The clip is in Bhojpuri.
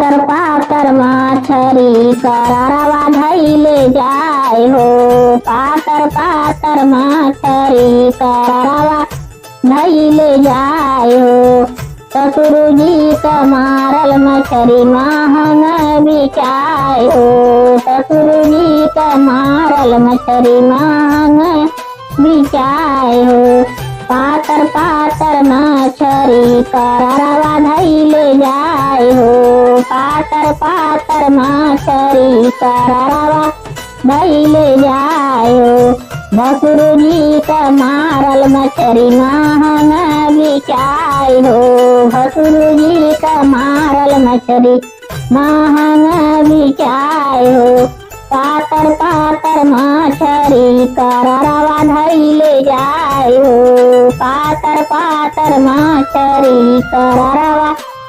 पातर पातर मछरी कररवा धैले जाय हो। पातर पातर मछरी कररवा धैले जाय हो। ससुर जी क मारल मछरी महंग बिचाय हो। ससुर जी क मारल मछरी महंग बिचाय हो। पातर पातर मछरी कररवा धैले जाय हो। पातर पातर मछरी कररवा धैले जाय हो। भसुर जी क मारल मछरी महंग बिचाय हो। भसुर जी क मारल मछरी महंग बिचाय हो। पातर पातर मछरी कररवा धैले जाय हो। पातर पातर मछरी कररवा